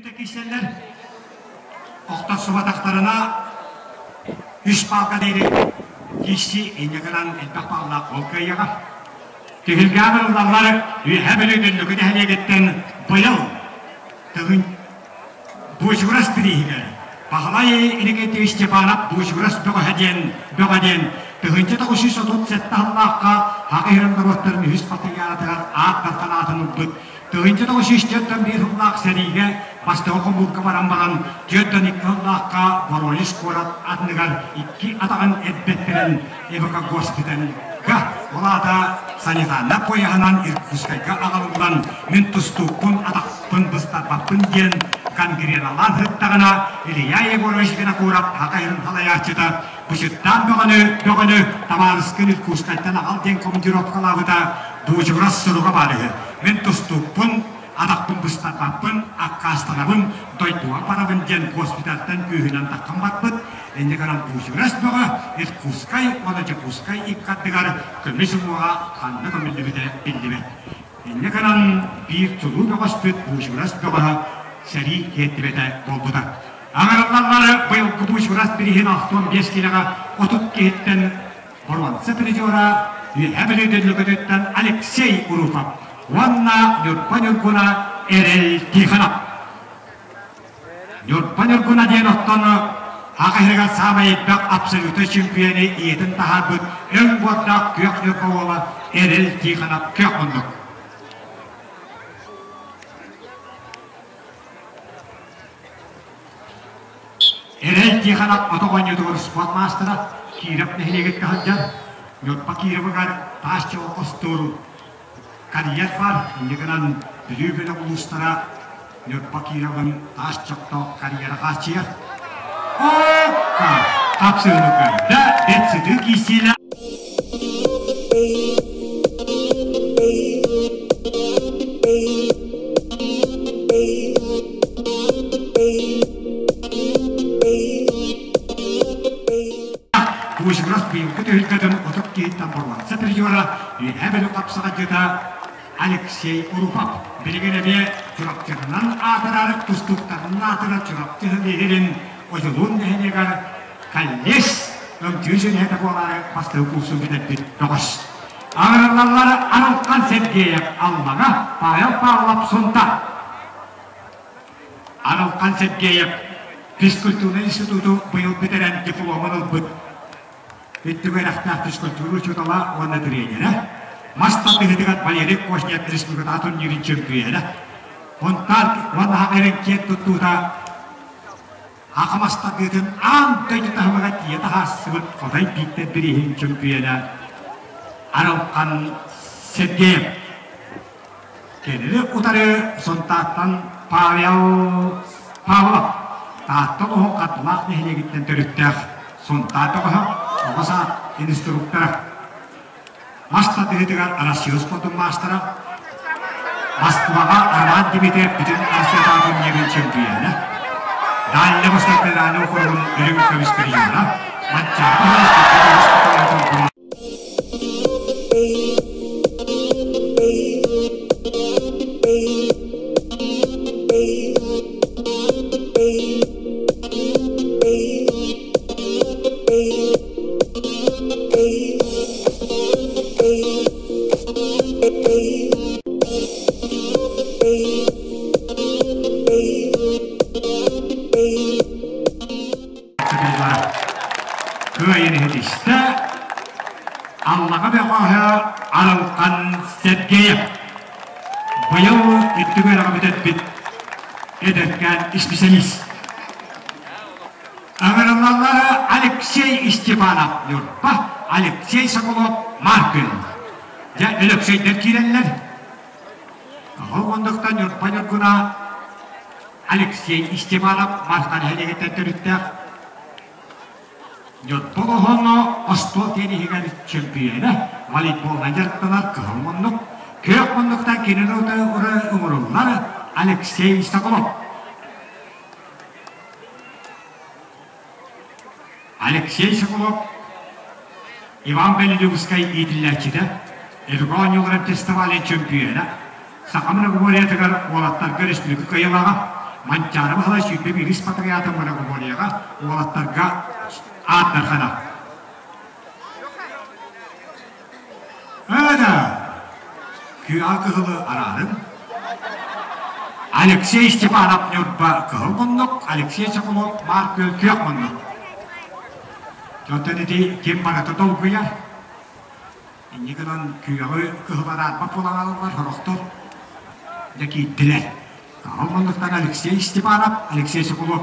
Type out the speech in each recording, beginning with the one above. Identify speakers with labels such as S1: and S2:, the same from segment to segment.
S1: Бүтэ киирсэллэр. Охторсубатахтарына үс палка диэри киирсии инньэ гынан элбэх паллаах ол кыайыаҕа. Түһүлгэҕэ ыллаллар Үөһээ Бүлүү Дүллүкү нэһилиэгиттэн быйыл тыһын Буучугурас бирииһигэр Баһылай Иннокентьевич Степанов Буучугурас бөҕөһө диэн бөҕө диэн 1937 сыллаахха Саха сирин норуоттарын үһүс патриаратыгар аат дархан аатын ылбыт 1941 сыллаах сэриигэ бастакы хомуурга баран баран 42 сыллаахха Воронеж куорат анныгар икки атаҕын эрбэттэрэн эвакогоспитальга, ол аата санитарнай поеһынан Иркутскайга аҕалыллан мин тустуукпун, атахпын быстарбаппын диэн гангреналаан сыттаҕына Илья Егорович Винокуров Саха сирин салайааччыта Бычыттаан бөҕөнү, бөҕөнү табаарыскын Иркутскайтан аҕал диэн командировкалаабыта буучугурас суруга баар үһү. Мин тустуукпун, атахпын быстарбаппын, аккаастанабын, дойдуга барабын диэн госпитальтан күүһүнэн таххан барбыт. Инньэ гынан буучугурас бөҕө Иркутскай уонна Дьокуускай икки ардыгар көмүс уҥуоҕа ханна көмүллүбүтэ биллибэт. Инньэ гынан биир чулуу бөҕөспүт буучугурас бөҕөһө сэрии тиэрдибэтэ буолбута. Аҥарыллаллары быйылгы буучугурас бирииһин 65 киилэҕэ 30 киһиттэн боруонса призера Үөһээ Бүлүү Дүллүкүтүттэн Алексей Урупов уонна Ньурба Ньургуна Эрэл Тихонов. Ньурба Ньургуна диэн оттон Саха сиригэр саамай элбэх абсолютнай чемпионы ийэтин таһаарбыт өҥ буордаах күөх Ньурба уола Эрэл Тихонов күөх муннук. Эрэл Тихонов ото оонньуутугар спорт маастара Киров нэһилиэгиттэн сылдьар. Ньурба Кировыгар таас чоҕу хостуур карьер баар. Инньэ гынан Бүлүү бөлөх улуустара Ньурба Кировын таас чохтоох карьера хааччыйар. Окка! Хапсыыны көрдө, бэт сытыы киирсиилэ Буучугурас быйылгы түһүлгэтин 30 киһиттэн боруонса призера Үөһээ Бүлүү хапсаҕайдьыта Алексей Урупов билигин эмиэ Чурапчытынан аатырар тустууктарынан аатырар Чурапчы сэлиэһирин Одьулуун нэһилиэгэр коллеж МТЮ сүнэһитэ буолаары бастакы курсун бүтэрбит бөҕөс. Аҕыраллаллар Арылхан Сергеев Аллаҥа, Павел Павлов Сунтар. Арылхан Сергеев физкультурнай институту быйыл бүтэрэн дипломун ылбыт үрдүк үөрэхтээх физкультура учуутала уонна тренерэ, мас тардыһыытыгар Валерий Кошнев республикатааҕы турнирын чөмпүйүөнэ, Сунтаар уонна Саха киэн туттуута Аҕа мастардыытын аан дойду таһымыгар тиийэ таһаарсыбыт Хотой Бииктэр бирииһин чөмпүйүөнэ Арылхан Сергеев. Кинини утары Сунтаартан Павел Павлов Таатта улууһун Хатылаах нэһилиэгиттэн төрүттээх Сунтаар бөҕөһө, оҕо саад инструктора. Мас тардыһыытыгар Россия спордун маастара, Москваҕа Роман Дмитриев бүтүн Россиятааҕы турнирын чемпиона, Дальний Восток федеральнай округун үрүҥ көмүс призера, Манчаары Кыайан иһитистэ Аллаҕа бөҕөһө Арылхан Сергеев. Быйыл үрдүк үөрэҕи бүтэрбит эдэркээн исписэлиис. Ыҥырыллаллара Алексей Степанов Ньурба, Алексей Соколов Маркин. Дьэ, Өлөксөйдөр киирэллэр. Ол мундуктан Ньурба Ньургуна Алексей Степанов Марха нэһилиэгиттэн төрүттээх. Ньурба Оһоҥо остуол тиэниһигэр чөмпүйүөнэ, волейболунан дьарыктанар кыһыл муннук, күөх муннуктан кинини утары ыҥырыллар Алексей Соколов. Алексей Соколов, Иван Беллюбскай иитиллээччитэ, Эдуга оонньууларын фестивалын чөмпүйүөнэ, Саха многоборьетыгар уолаттарга республика кыайыылааҕа, Манчаары Баһылай 21 патриотын многоборьеҕа уолаттарга аат дархана. Ада! Күөҕэ кыһылы араарын. Алексей Степанов Ньурба кыһыл муннук, Алексей Соколов Маар Күөл күөх муннук. Дьонтон ити ким барыта долгуйар. Инньэ гынан күөҕү кыһыл араарбат буолан аалаллар сорохтор. Дьэ киирдилэр. Кыһыл муннуктан Алексей Степанов, Алексей Соколов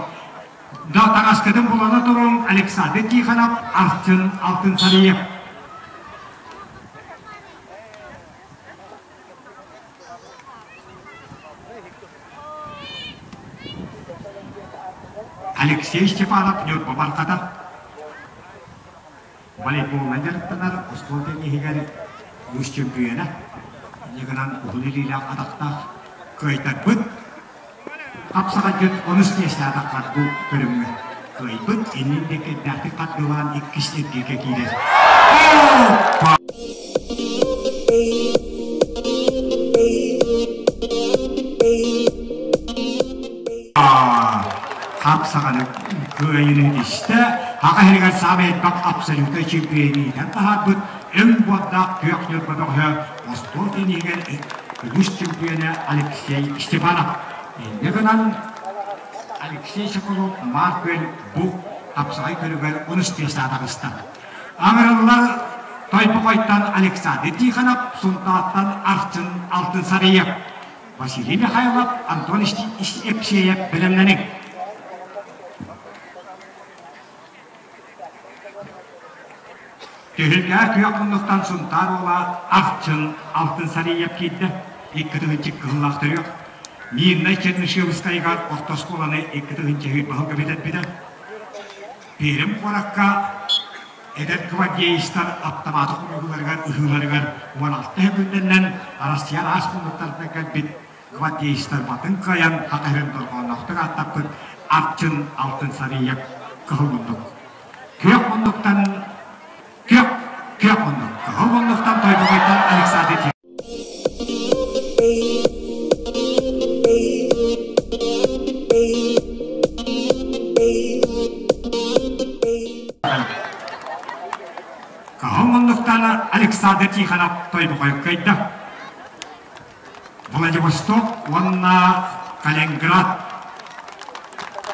S1: Да таҥаскытын булана туруҥ Александр Тихонов, Арчын Алтынсарыев. Алексей Степанов Ньурба Бархата волейболунан дьарыктанар остуол тенниһигэр үс чөмпүйүөнэ. Инньэ гынан уһун илиилээх атахтаах кыайтарбыт хапсаҕайдьыт онус миэстэлээх бу көрүҥҥэ кыайбыт иннин диэки элбэхтик хардыылаан иккис эргииргэ киирэр. Хапсаҕаны кыайыыны истэ, Саха сиригэр саамай элбэх абсолютнай чемпионы иитэн таһаарбыт өҥ буордаах күөх ньурба бөҕөһө остуол тенниһигэр үгүс чемпиона Алексей Степанов. Инньэ гынан Алексей Соколов Маар Күөл бу хапсаҕай көрүгэр онус миэстэҕэ таҕыста. Аҥырыллар Тойбохойтон Александр Тихонов, Сунтаартан Арчын Алтынсарыев, Василий Михайлов, Антон Епсеев бэлэмнэниҥ. Түһүлгэ күөх муннуктан Сунтаар уола Арчын Алтынсарыев киирдэ. 2 тыһыынча кыһыллаах төрүөх. Мирнай Чернышевскайыгар орто оскуоланы 2 тыһыынча баһылга бүтэрбитэ. Пермь куоракка эдэр гвардеецтар аптамааты хомуйууларыгар ыһыыларыгар 16 күннэнэн Россия араас муннуктарынан кэлбит гвардеецтар батын кыайан хатыһын дорҕоонноохтук ааттаппыт Арчын Алтын Сарыйап кыһыл муннук. Күөх муннуктан күөх күөх муннук. Кыһыл муннуктан Тойбохойтон Александр Кыһыл муннуктан Александр Тихонов Тойбохой кыайда. Владивосток уонна Калининград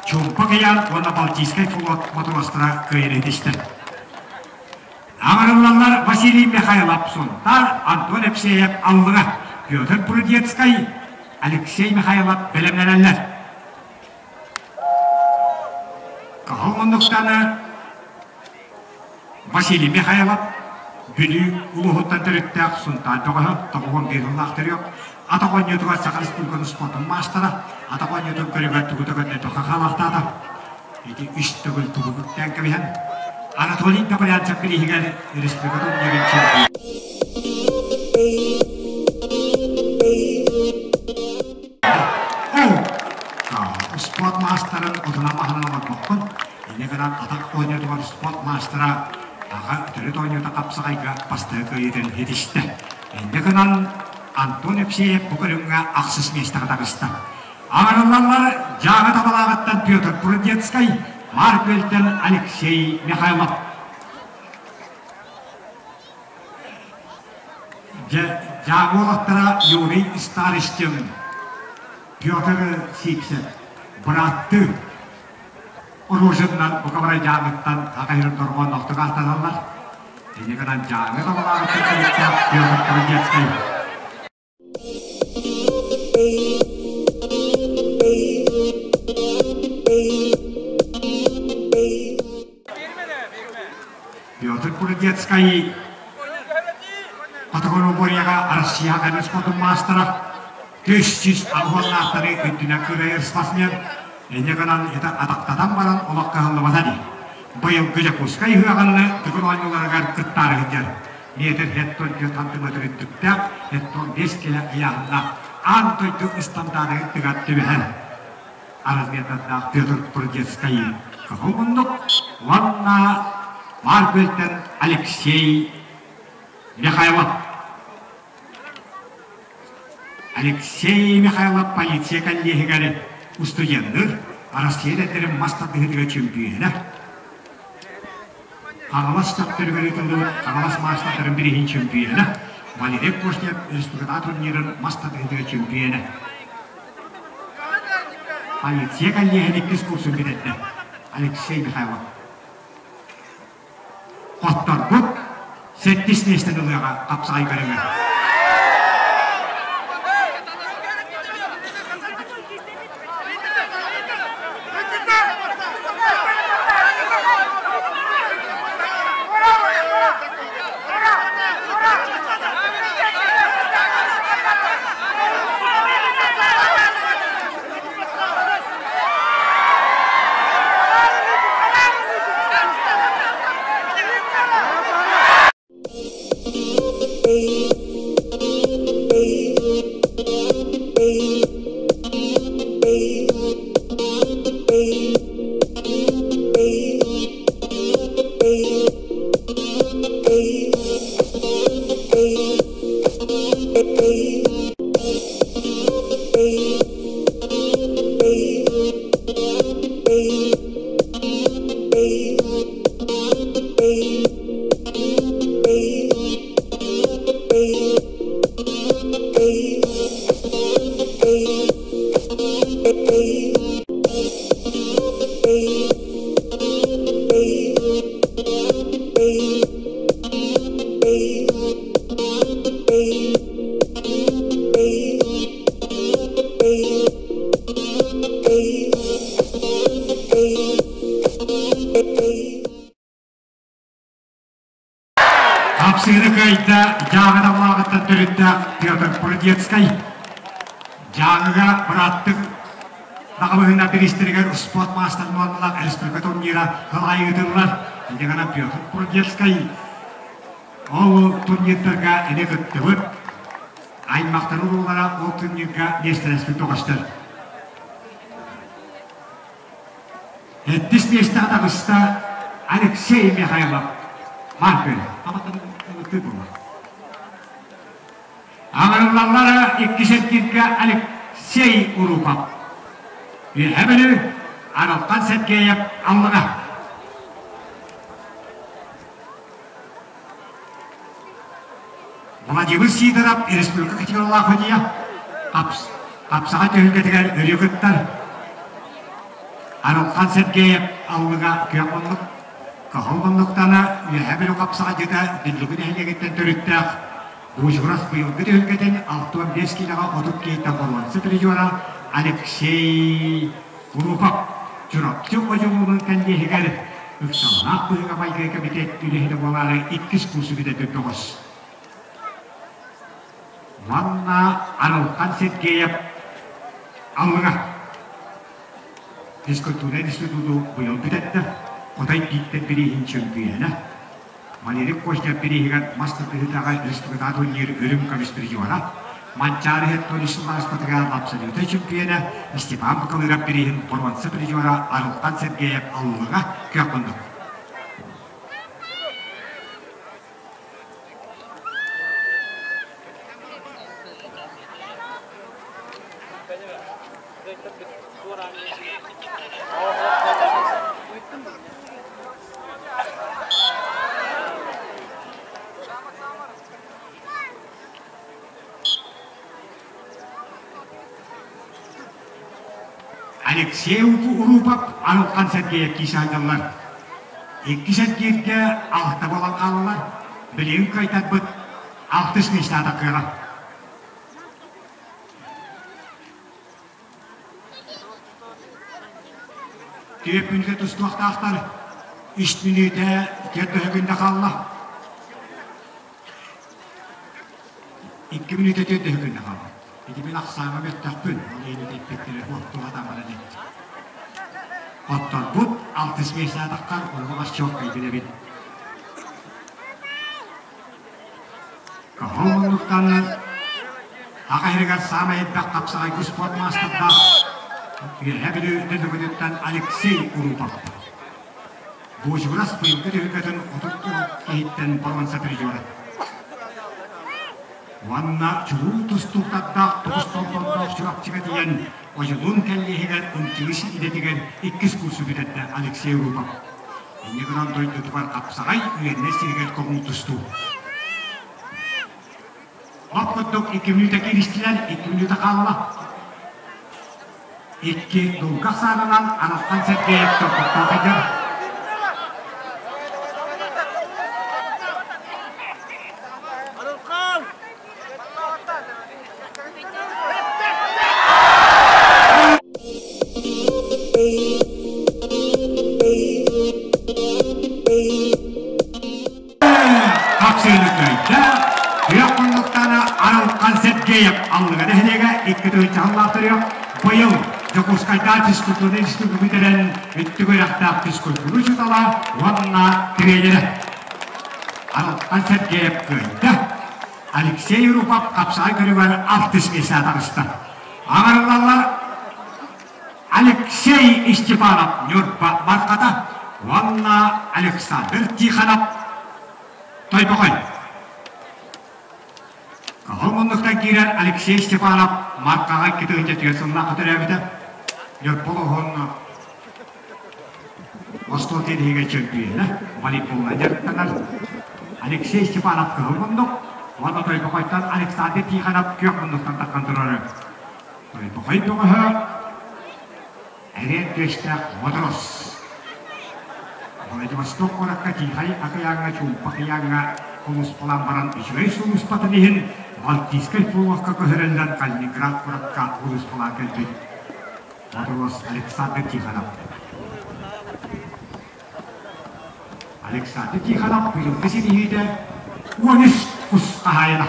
S1: Чуумпу океан уонна Балтийскай флот мотуостара кыайан этистэ. Аҥарыллаллар Василий Михайлов Сунтаар, Антон Епсеев Аллыҥа, Петр Прудецкай, Алексей Михайлов бэлэмнэнэллэр. Кыһыл муннуктаны Василий Михайлов Бүлүү улууһуттан төрүттээх Сунтаар бөҕөһө, 91 сыллаах төрүөх, атах оонньуутугар Саха Республикатын спордун маастара, атах оонньуутун көрүҥэр тугу да көрдөрбөккө хаалаахтаата. Ити үс төгүл тугу күттээн кэбиһэн, Анатолий Тополянцев бирииһигэр республика турнирын чемпион. Спорт маастарын отунан маһынан олорбоккун. Инньэ гынан атах оонньуутугар спорт маастара аҕа төрүт оонньуута хапсаҕайга бастакы кыайыытын ситистэ. Инньэ гынан Антон Епсеев бу көрүҥҥэ ахсыс миэстэҕэ таҕыста. Аҥарыллаллар Дьааҥы Табалааҕыттан Петр Прудецкай, Маар Күөлтэн Алексей Михайлов. Дьэ, Дьааҥы уолаттара Юрий Старостин, Петр Сивцев, бырааттыы Оружиннар бука бары Дьааҥыттан аҕа иһин дорҕоонноохтук ааттаналлар. Инньэ гынан Дьааҥы Табалааҕыттан төрүттээх Петр Прудецкай. Петр Прудецкай Патагоноборьеҕа Россия көмүс спордун маастара, 300 уоннаахтары үрдүнэн кыайар спортсмен, инньэ гынан это атахтатан баран олох кыһаллыбата дии. Быйылгы Дьокуускай ыһыаҕынны Тыгын оонньууларыгар кыттаары сылдьар. Метр хеттон сантиметр үрдүктээх, хеттон 5 кило ыйааһыннаах аан дойду ыстандаарыгар түбэһэр. Размердардаах Петр Прудецкай кыһыл муннук уонна Маар Күөлтэн Алексей Михайлов. Алексей Михайлов полиция кэллиэһигэр устудьуоннуур, Арассыыйа эдэрдэрин мас тардыһыытыгар чөмпүйүөнэ. Хаҥалас Төптөрүгэр ыытыллыбыт Хаҥалас маастардарын бирииһин чөмпүйүөнэ, Валерий Кошнев республикатааҕы турнирын мас тардыһыытыгар чөмпүйүөнэ. Полиция кэллиэһин иккис курсун бүтэрдэ. Алексей Михайлов. Хотторбут сэттис миэстэни ылыаҕа хапсаҕай көрүҥэр. Хапсыыны кыайда Дьааҥы төрүттээх Петр Прудецкай. Дьааҥыга бырааттык Наҕабыһына бириистэригэр спорт маастар буоллулар республика турнира сыл ыытыллар. Инньэ гынан Петр Прудецкай ол турнирдарга эмиэ кыттыбыт. Аймахтарын уруулара ол турнирга миэстэлэспит көҕөстөр. Сэттис миэстэҕэ таҕыста Алексей Михайлов Маркин. Аҥарыллаллара иккис эргииргэ Алексей Урупов. Үөһэ Бүлүү, Арылхан Сергеев Аллыга. Владимир Сидоров республика категориялаах судьуйа Хапсаҕай түһүлгэтигэр өрүү кыттар. Арылхан Сергеев Аллыга күөх муннук, кыһыл муннуктана Үөһээ Бүлүү хапсаҕайдьыта Дүллүкү нэһилиэгиттэн төрүттээх Буучугурас быйылгы түһүлгэтин 65 киилэҕэ 30 киһиттэн боруонса призера Алексей Урупов Чурапчы Одьулуунун кэллиэһигэр ыксаллаах быһыыга-майгыга кэмитиэт үлэһитэ буолаары иккис курсу бүтэрбит бөҕөс. Уонна Арылхан Сергеев Аллыга физкультурнай институту быйыл бүтэрдэ. Хотой Бииктэр бирииһин чөмпүйүөнэ. Валерий Кожнев бирииһигэр мас тардыһыытааҕы республикатааҕы турнир үрүҥ көмүс призера, Манчаары иһит сыллааспытыгар абсолютнай чемпиона Степан Бакалыров бирииһин боруонса призера Арылхан Сергеев Аллыга күөх муннук. Алексей Урупов Арылхан Сергеев киисаайдаллар. Иккис эргииргэ алта буолан хааллылар. Билигин кыайтарбыт алтыс миэстэҕэ таххыаҕа. Түөрт мүнүүтэ тустуохтаахтар. Үс мүнүүтэ түөрт өһөгүндэ хаалла. Икки мүнүүтэ түөрт өһөгүндэ хаалла. Ити мин ахсааҥҥа мөлтөхпүн. Ол иһин эппиттэрэ туохтуга баран эт. Хотторбут алтыс миэстээтаххар ону чуолкай билэбин. Кыһыл муннуктан Аҕа иһигэр саамай элбэх хапсаҕайгы спорт маастардаах Үөһээ Бүлүү Нөтүгүтүттэн Алексей Урупов. Буочугурас быйылгы түһүлгэтин 30 киһиттэн боруонса призера. Уонна чулуу тустууктардаах тоҕус томтордоох Чурапчыга тиийэн Одьулуун кэллиэһигэр ынтыыс идэтигэр иккис курсу бүтэрдэ Алексей Рупов. Инньэ гынан дойдутугар хапсаҕай үөрэнэр сиригэр көҥүл тустуу. Лап курдук икки мүнүүтэ кииристилэр, икки мүнүүтэ хаалла. Икки дулгах саанынан Анатхан Сергеев торбохтоох сылдьар. Хапсыыны кыайда. Күөх муннуктаана Арылхан Сергеев Аллыга нэһилиэгэ 2 сыллаах төрүөх быйыл Дьокуускайдаа физкультурнай институту бүтэрэн үрдүк үөрэхтээх физкультура учуутала уонна тренерэ. Арылхан Сергеев кыайда. Алексей Рупов хапсаҕай көрүҥэр алтыс миэстэ таҕыста. Аҥарыллаллар Алексей Степанов Ньурба Мархата уонна Александр Тихонов Тойбохой. Кыһыл муннуктан киирэр Алексей Степанов Мархаҕа 2 сыллаахха төрөөбүтэ. Ньурба улууһун Остуол тириһигэр чөмпүйүөнэ, волейболунан дьарыктанар Алексей Степанов кыһыл муннук уонна Тойбохойтон Александр Тихонов күөх муннуктан таххан турары. Тойбохой бөҕөһө эриэн түөстээх Моторос. Владивосток куоракка Тихай акыйааҥҥа Чуумпа акыйааҥҥа сулууспалаан баран үчүгэй сулууспатын иһин Балтийскай флотка көһөрүллэн Калининград куоракка сулууспалаан кэлбит. Матрос Александр Тихонов. Александр Тихонов быйылгы ситиһиитэ 13 кус хаһаайына.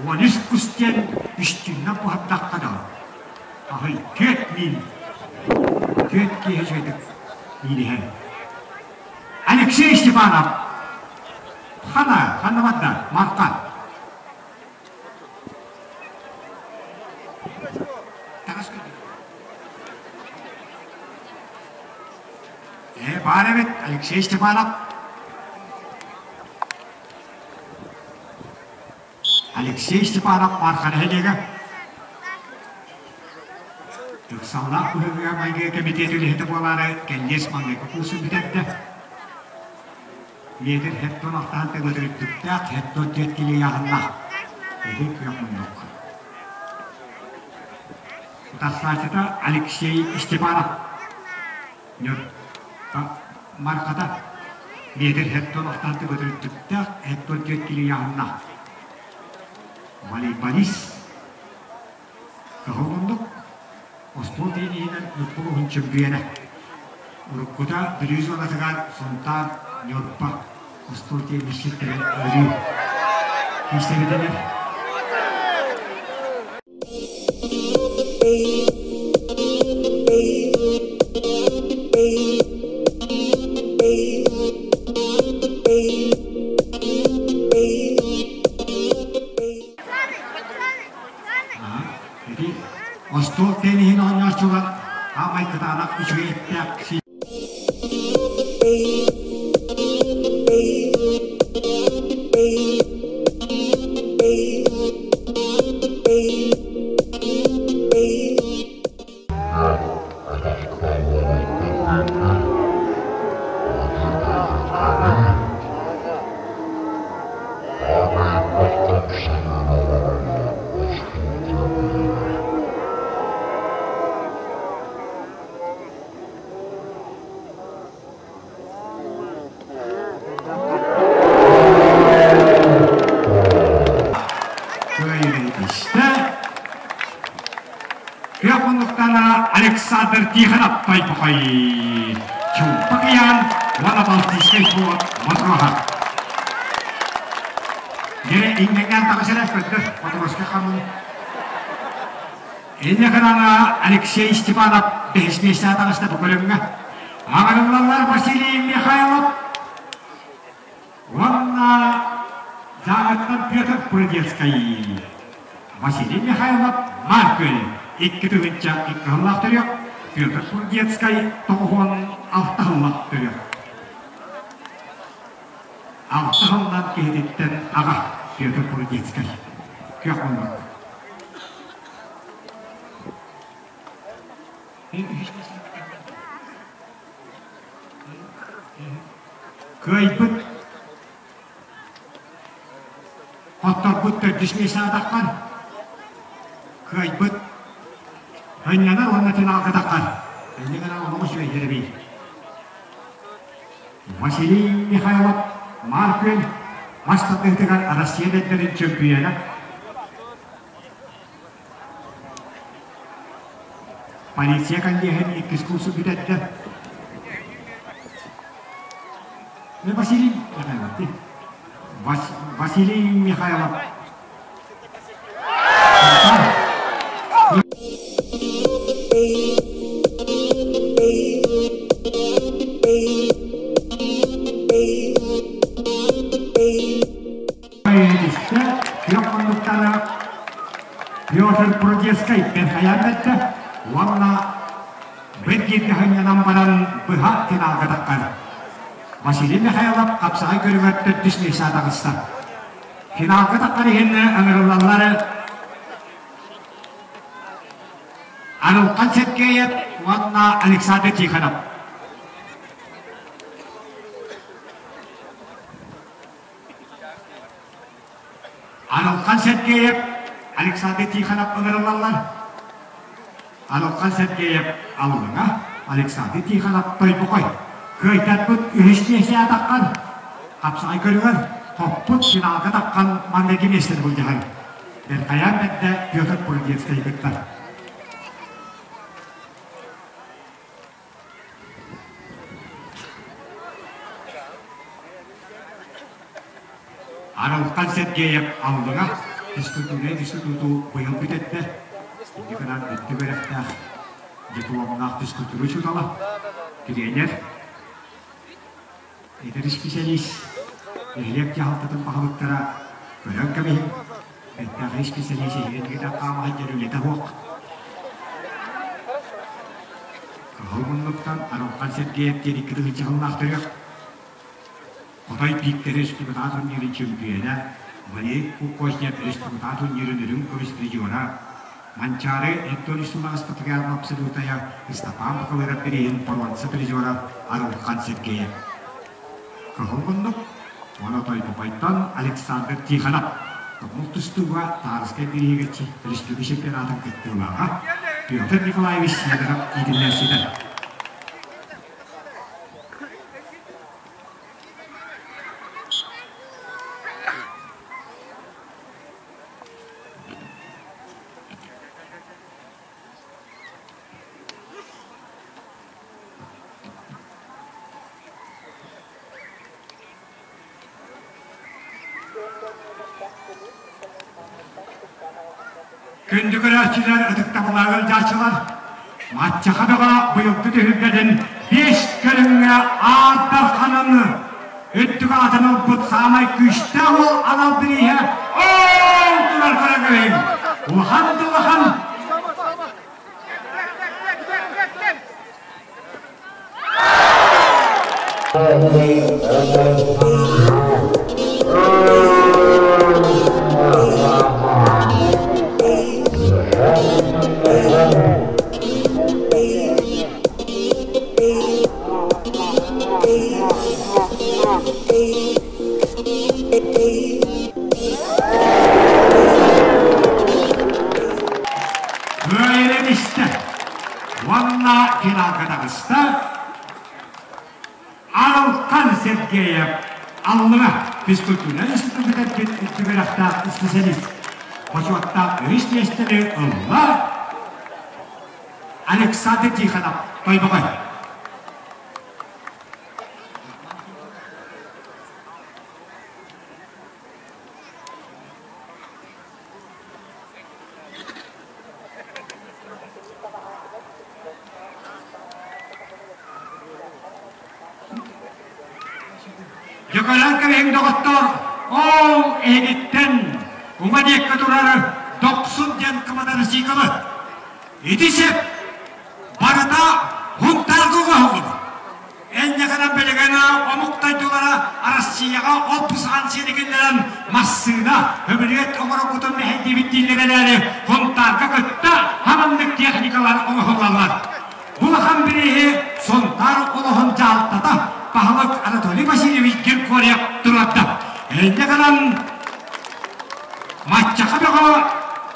S1: 13 кус диэн үстүүннэн куһаттахха да, аһый түөрт миин, түөрт киһи үчүгэйдик мииниһэр. Алексей Степанов хана, ханна барда? Марха. Ээ, баар эбит, Алексей Степанов. Алексей Степанов Марха нэһилиэгэ. Ыксаллаах быһыыга майгы кэмитиэт үлэһитэ буолаары кэллиэс маҥнайгы курсун бүтэрдэ. Метр хеттон алтаан төгөтөрүттүктээх хеттон түөрт килиэйаҕыннаах. Ити күөх муннук. Утарсааччыта Алексей Степанов. Мархата метр хеттон алтаан төгөтөрүттүктээх хеттон түөрт килиэйаҕыннаах. Волейболист Кыһыл муннук остуол тиэниһинэн Ньурба улууһун чөмпүйүөнэ. Уруккута Бүлүү зонатыгар Сунтаар, Ньурба остуол тиэнисчиттэрэ өрүү киирсэбитилэр. Ити остуол тенниһин оонньооччулар аамай кытаанах үчүгэй эттээх Кыайыгын истэ. Күөх муннуктара Александр Тихонов Тойбохой Чуумпа кыйаан уонна Балтийскай флот матроһа. Дьэ, иҥнэҥнээн таҕыс эрэ көрдөр, матроска хамын. Инньэ гынан Алексей Степанов бэһис миэстэҕэ таҕыста бу көрүҥҥэ. Аҕырыллаллар Василий Михайлов уонна Дьааҥыттан Петр Прудецкай. Василий Михайлов Маркөл 2002 сыллаах төрүөх, Петр Прудецкай 96 сыллаах төрүөх. Алта сылынан киһититтэн аҕа Петр Прудецкай. Күөх муннук. Кыайбыт Хотторбут төрдүс миэстэҕэ кыайбыт Ынньанар уонна финалга таххар. Инньэ гынан олоҕу үчүгэйдэр эбий. Василий Михайлов Маар Күөл мас тардыһыытыгар Россия бэрдэрин чөмпүйүөнэ. Полиция коллеһын иккис курсу бүтэрдэ. Василий Михайлов. Василий Михайлов. Күөх муннуктары Петр Прудецкай бэрхэйээн бэрдэ уонна быт бииргэ сынньанан баран быһа финалга таххар. Василий Михайлов хапсаҕай көрүҥэр төрдүс миэстэ таҕыста. Финалга таххар иһин ыҥырыллаллар Арылхан Сергеев уонна Александр Тихонов. Арылхан Сергеев, Александр Тихонов ыҥырыллаллар. Арылхан Сергеев Аллыҥа, Александр Тихонов Тойбохой. Кыайтарбыт үһүс миэстэҕэ таххан, хапсаҕай көрүҥэр хоппут финалга таххан маҥнайгы миэстэни былдьаһар. Бэркайаан бэрдэ Петр Прудецкай кыттар. Арылхан Сергеев Аллыҥа физкультурнай институту быйыл бүтэрдэ. Инньэ гынан үрдүк үөрэхтээх дипломнаах физкультура учуутала, тренер, эдэр исписэлиис, нэһилиэк дьаһалтатын баһылыктара көрөн кэбиһиҥ, бэртээхэй исписэлиис эһиги тигитэн хаама сылдьар үлэтэ суох. Кыһыл муннуктан Арылхан Сергеев диэн икки тыһыынча сыллаах төрүөх Хотой Бииктэри республикаҕа турнирын чөмпүйүөнэ, Валерий Кук-Кожнев республикаҕа турнирын үрүҥ көмүс призера, Манчаары Эдтон Исумаҕас Патриарх абсолютая Ыстапаан Бакалыров бирииһин боруонса призера Арылхан Сергеев. Кыһыл муннук уонна Тойбохойтон Александр Тихонов Тумул тустууга Таарыскай бирииһигэр республика чемпионатын кыттыылааҕа Петр Николаевич Сидоров иитиллээччитэ. Күндү көрөөччүлэр, ытыктабыллаах ыалдьааччылар, Маччаха бөҕө быйылгы түһүлгэтин биэс көрүҥҥэ Аар Дарханын үрдүк аатын ылбыт саамай күүстээх уол анал бирииһэ оол турар көрөҥөйүҥ! Улахан да улахан Кыайан истэ уонна финалга таҕыста Арылхан Сергеев Аллыҥа физкультура институтун бүтэрбит үрдүк үөрэхтээх исписэлиис бочуоттаах үһүс миэстэни ылла Александр Тихонов Тойбохой. Дьөкөлөөн кэбиһиҥ доҕоттоор, ол эһигиттэн уҥа диэкки турар Дохсун диэн кымадарысыыкалы. Ити сип барыта Һунтаарга оҥоһуллубут. Энньэхэнэн билигин омук дойдулара Россияҕа отпуск сиэри киллэрэн массыына, көмүлүөт оҥороргутун мэһэйдиибит дииллэр эрээри, Һунтаарга кытта хаманнык техникалар оҥоһуллаллар. Сунтаар олоһун дьаһалтата баһылык Анатолий Васильевич Гиркорев туруорда. Инньэ гынан Маччаха бөҕө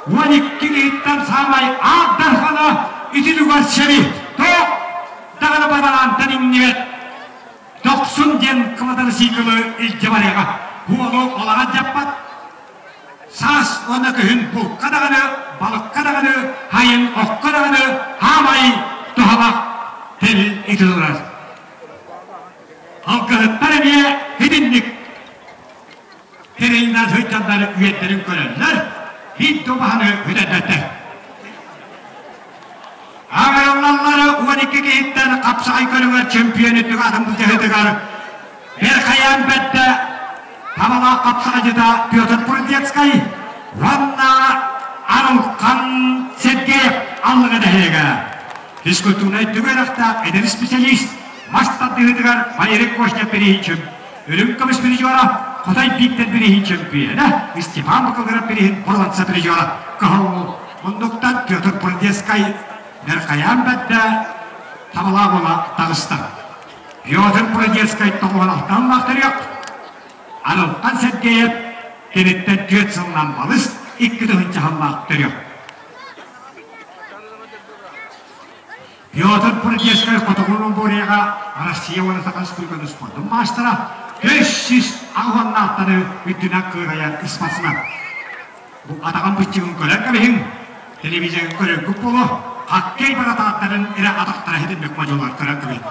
S1: 12 киһиттэн саамай аат дархана ити тугар сэби тоох даҕаны бадараантан иҥнибэт Дохсун диэн квадроциклы илдьэ барыаҕа. Уолу олорон дьаппат. Саас уонна күһүн булка даҕаны, балыкка даҕаны, хайын окко даҕаны хаамай туһалаах тэрил ити турар. Алгыһыттар эмиэ итинник тэрилинэн сылдьаннар үөттэрин көрөллөр, биир да убаһаны бүтэрбэттэр. Аҕырыллаллары 12 киһиттэн хапсаҕай көрүҥэр чемпион үрдүк атын былдьаһыытыгар Верхоян бэрдэ Табалаах хапсаҕайдьыта Петр Прудецкай уонна Арылхан Сергеев Аллыҥа нэһилиэгэ. Физкультурнай түгүөрэхтээх эдэр специалист мас тардыһыытыгар Валерий Кошнев бирииһин Үрүҥ көмүс призера Хотой Бииктэр бирииһин чөмпүйүөнэ Степан Бакылгыров бирииһин боруонса призера Кыһыл муннуктан Петр Прудецкай Верхоян бэрдэ табалаах буола таҕыста. Петр Прудецкай тоҕуһалахтан лахтарыах Арылхан Сергеев киниттэн түөрт сылынан балыс 2 тыһыынча сыллаах төрүөх. Петр Прудецкай Хотугу Монголияҕа Россия уонна Саха Республикатын спордун маастара, 300 аҕыс уоннаахтары үрдүнэн кыырайар спортсмен. Бу атаҕын быччыгын көрөн кэбиһиҥ, телевизорга көрөргүт буолуо, хоккей баратааттарын эрэ атахтара хитинник модьулар көрөн кэбиһиҥ.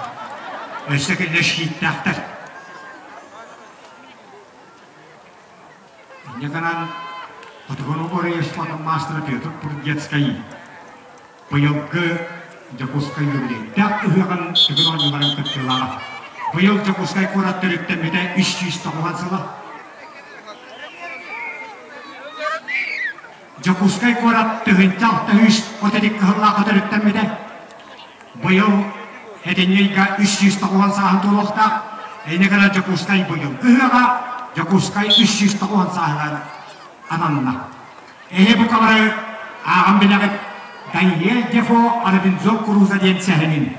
S1: Өссө кинилэр щиттээхтэр. Инньэ гынан Хотугу Монголия спордун маастара Петр Прудецкай быйылгы Дьокуускай үбүлүөйдээх ыһыаҕын сүгүн оонньууларын кыттыылааҕа. Быйыл Дьокуускай куорат төрүттэммитэ 390 сыла. Дьокуускай куорат 1632 кыһыллаахха төрүттэммитэ. Быйыл сэтинньи ыйга 390 сааһын туолуохтаах. Инньэ гынан Дьокуускай быйылгы ыһыаҕа Дьокуускай 390 сааһыгар ананна. Эһи бука бары ааҕан билэҕит Даниэль Дефо Робинзон Крузо диэн сэһэнин.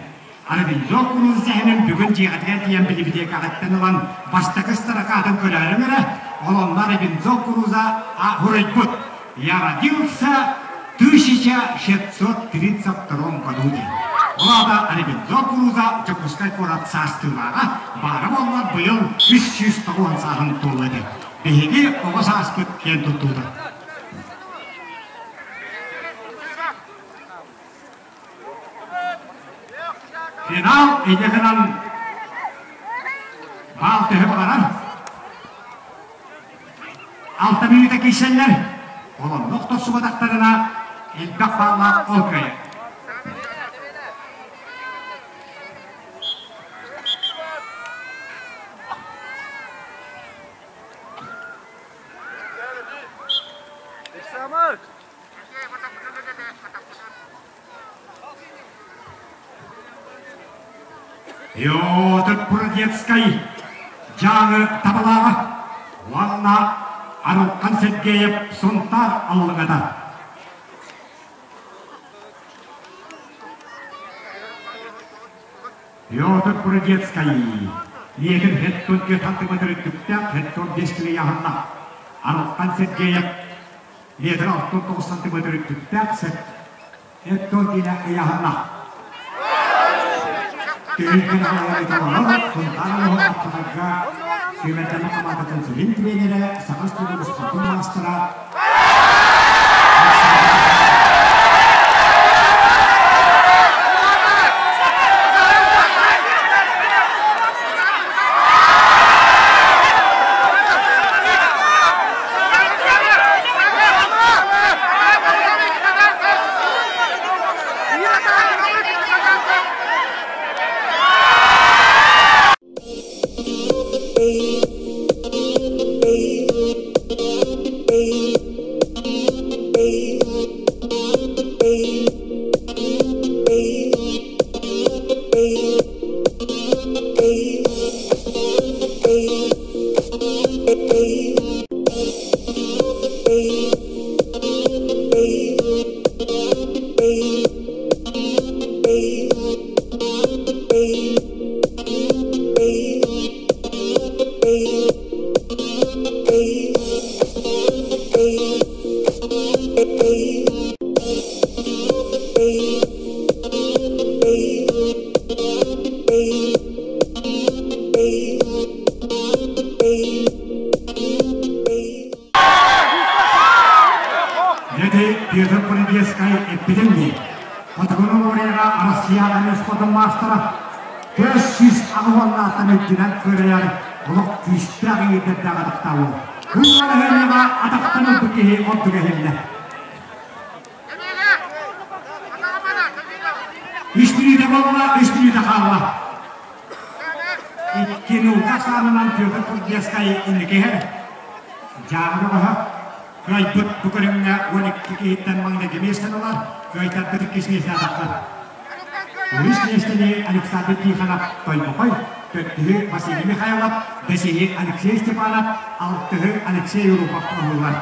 S1: Робинзон Крузо сэһэнин бүгүн дьиэҕитигэр тиийэн билибитиэкэҕиттэн ылан бастакы строкатын көрөөрүҥ эрэ, ол онно Робинзон Крузо суруйбут «Я родился в 1632 году» диэн. Ол аата Робинзон Крузо Дьокуускай куорат саастыылааҕа баара буоллар быйыл 390 сааһын туолла этэ. Биһиги оҕо сааспыт киэн туттуута. Финал инньэ гынан баал төһө баҕарар. Алта мүнүүтэ киирсэллэр. Ол онно охторсубатахтарына элбэх бааллаах ол кыайар. Петр Бродецкай Дьааҥы табалааҕа уонна Арылхан Сергеев Сунтаар Аллыҥата. Петр Бродецкай Лиэтин хеттон сантиметр үрдүктээх хеттон 5 кило ыйааһыннаах. Арылхан Сергеев метр 69 сантиметр үрдүктээх хеттон кило ыйааһыннаах. Түһүлгэн аҕалара олорор Сунтаар улууһун Аптаҕайга сүүмэрдэммит хамаандатын сүрүн тренерэ, Саха студент спордун маастара национальнай спордун маастара 480-ааттан үрдүнэн кыайар олох күүстээх иитэрдээх атахтаабы. Күн балаһыанньаҕа атахтан ылбыт киһи ордук эһиллэ. Үс мүнүүтэ буолла, үс мүнүүтэ хаалла. Икки нуука саанынан Петр Курдескай инники иһэр. Дьааҥы бөҕөһө кыайбыт бу көрүҥҥэ 12 киһиттэн маҥнайгы миэстэни ылар, кыайтарбыт иккис миэстэни атахтар. Үһүс миэстэни Александр Тихонов Тойбохой, төрдүһү Василий Михайлов, бэсиһи Алексей Степанов, алтыһы Алексей Урупов ыллылар.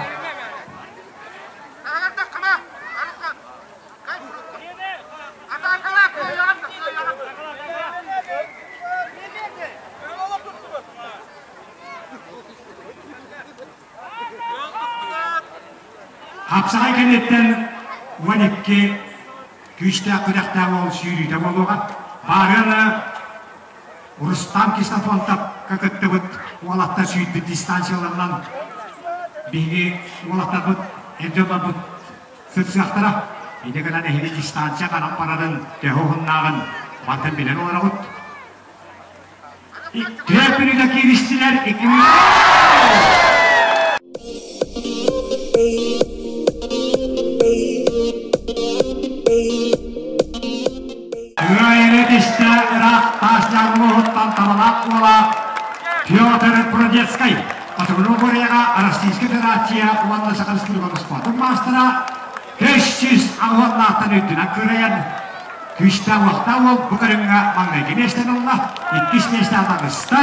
S1: Хапсаҕай кэнниттэн 12 күүстээх күрэхтээх уол сүүрүүтэ буолуоҕа. Баарыана Рустам Ксенофонтовка кыттыбыт уолаттар сүүрбүт дистанцияларынан биһиги уолаттарбыт эр дьоннорбут сырсыахтара. Ити гынан эһиги дистанция ханан барарын, төһө уһуннааҕын мантан билэн олороҕут. Түөрт мүнүүтэ кииристилэр, икки Үөйэни түстэ ыраах таас дьаҥылыһыттан табалаах уола Петр Бродецкай Хотугулуу Кореяҕа Российскай Федерация уонна Саха Республикатын спордун маастара 580-аахтан үрдүнэн кыайан күүстээх-уохтаах уол бу көрүҥҥэ маҥнайгы миэстэни ылла, иккис миэстэҕэ таҕыста.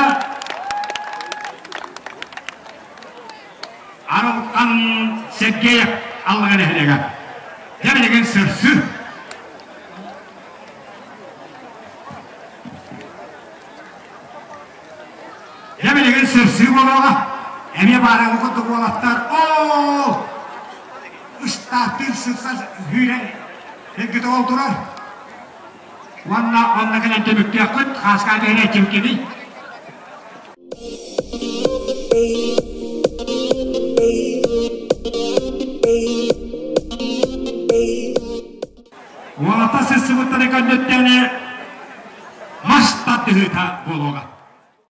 S1: Арылхан Сергеев Аллыҥа нэһилиэгэ. Дьэ билигин сырсыы. Дьэ билигин сырсыы буолуоҕа. Эмиэ баарыҥы курдук уолаттар оо ыстааттыыр сырса сүүрэн эргитэ ол турар. Уонна онно кэлэн түмүктүөххүт, хааскаа түһэрээччим кимий? Уолаттар сырсыбыттары көннөттөөнө мас тардыһыыта буолуоҕа.